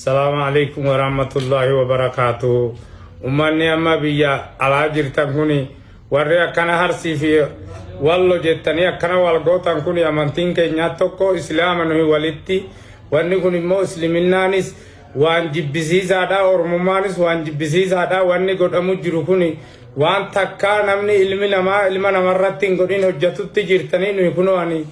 Salaamu alaikum warahmatullahi wabarakaatu. Ummanni amma biyya alaa jirtan kuni, warri akkana Harsii fi Wallo jettanii akkana wal gootan kuni, amantiin keenyaa tokko, Islaama nuyi walitti. Wanni kun immoo Isliminnaanis waan jibbisiisaadha, Oromummaanis waan jibbisiisaadha. Wanni godhamu jiru kuni waan takkaa namni ilmi namaa ilma namarratti hin godhin hojjetutti jirtanii. Nuyi kunoo ani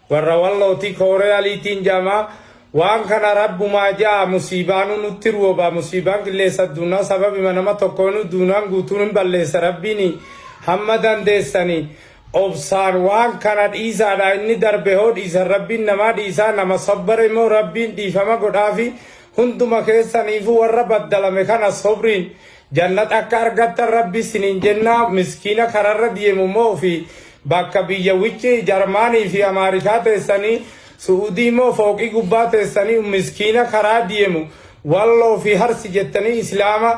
warra Wallootii, Kooriyaaliitiin jaamaa. Waan kana rabbumaa ja'a, musiibaanuu nutti rooba. Musiibaan qilleensa addunyaa sababima nama tokkoonu duunaan guutuun hin balleessa. Rabbiin hamma dandeessanii obsaan waan kana dhiisaadha. Inni darbe hoo dhiisan, Rabbiin namaa dhiisaa. Nama sabbare immoo Rabbiin dhiifama godhaafi. Hunduma keessaniifuu warra baddalame kana sobriin jannat akka argattan Rabbi isiniin jennaa. Miskiina kararra deemu moo fi bakka biyya wichi Jarmaanii fi Amaarikaa teessanii, Su'uudii immoo fooqii gubbaa teessanii, miskiina karaa deemu Walloo fi Harsi jettanii, Islaama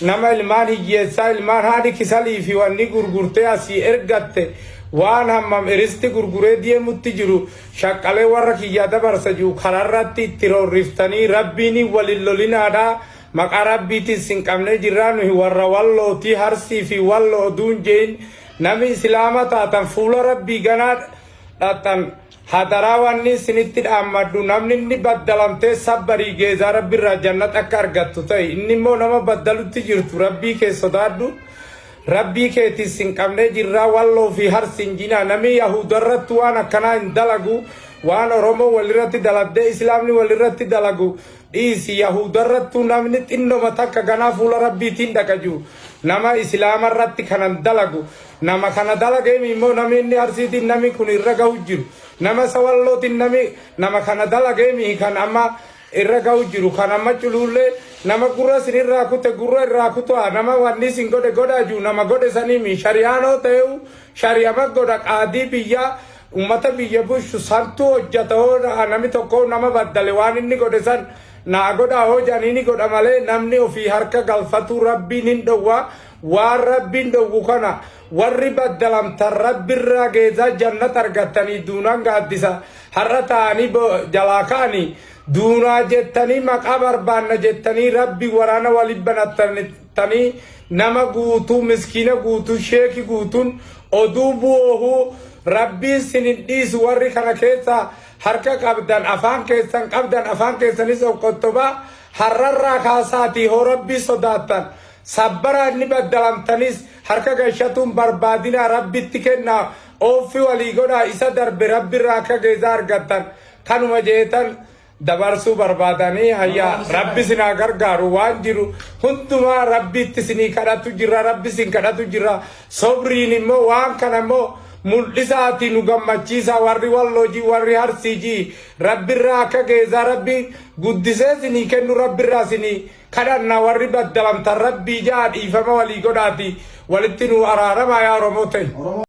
nama ilmaan hiyyeessaa, ilmaan haadhi kisalii fi wanni gurgurtee asii ergatte, waan hammam iristi gurguree deemutti jiru, shaqqalee warra kiyyaa dabarsa jiru kararratti itti roorriftanii, Rabbiin walin lolinaadha. Maqaa Rabbiitiin sin qabnee jirraa. Nuhi warra Wallootii, Harsii fi Walloo oduun jeen, nami Islaama taatan fuula Rabbii ganaa dhaqxan. Hadaraa, wanni isinitti dhaammadhu, namni inni baddalamtee sabbarii, geezaa Rabbi irraa jannat akka argattu ta'e. Inni immoo nama baddalutti jirtu, Rabbii kee sodaadhu. Rabbii keetis sin qabnee jirraa. Walloo fi Harsiin jinaa, namni Yahudarratti waan akkanaa hin dalagu. Waan Oromoo walirratti dalagdee Islaamni walirratti dalagu dhiisi, Yahudarrattuu namni xinnoma takka ganaa fuula Rabbiitiin dhaqa jiru. Nama Islaamarratti kanan dalagu, nama kana dalageemi immoo namni inni Harsiitiin namni kun irra gahu jiru, nama isa Wallootiin nami nama kana dalageemi kan amma irra gahu jiru. Kan amma culuullee nama gurra isin irraa kute gurra irraa kutaa, nama wanni isin godhe godhaa jiru, nama godhe saniimi shari'aanoo ta'eu shari'ama godha. Qaadii biyyaa ummata biyya bulchu santu hojjata. Hoo namni tokko nama baddale, waan inni godhe san naa godhaa hoo jedhanii ni godha malee, namni ofii harka galfatu Rabbiin hin dhowwaa. Waan Rabbiin dhowwu kana warri baddalamtan Rabbirraa geezaa jannat argattanii, duunaan gaaddisa har'a ta'anii jalaa ka'anii, duunaa jettanii maqaa barbaanna jettanii Rabbi waraana waliin banattanii, nama guutuu, miskiina guutuu, sheeki guutuun oduu bu'oohuu, Rabbiin sin hin dhiisu. Warri kana keessa harka qabdan, afaan keessan qabdan, afaan keessanis of qottobaa. Har'arraa kaasaatii hoo Rabbii sodaattan sabbaraa. Inni baddalamtanis harka gashatuun barbaadinaa, Rabbitti kennaa, ooffi walii godhaa. Isa darbe Rabbirraa akka geezaa argattan kanuma jeetan dabarsuu barbaadanii. Hayyaa, Rabbi sinaa gargaaru. Waan jiru hundumaa Rabbitti sinii kadhatu jira, Rabbi sin kadhatu jira. Sobriin immoo waan kana immoo mul'isaati nu gammachiisa. Warri Walloojii, warri Harsiijii, Rabbirraa akka geezaa Rabbi guddisee sinii kennu Rabbirraa sinii kadhanna. Warri baddalamtan Rabbii ja'a dhiifama walii godhaati walitti nu araaramaa, yaa Oromoo ta'e.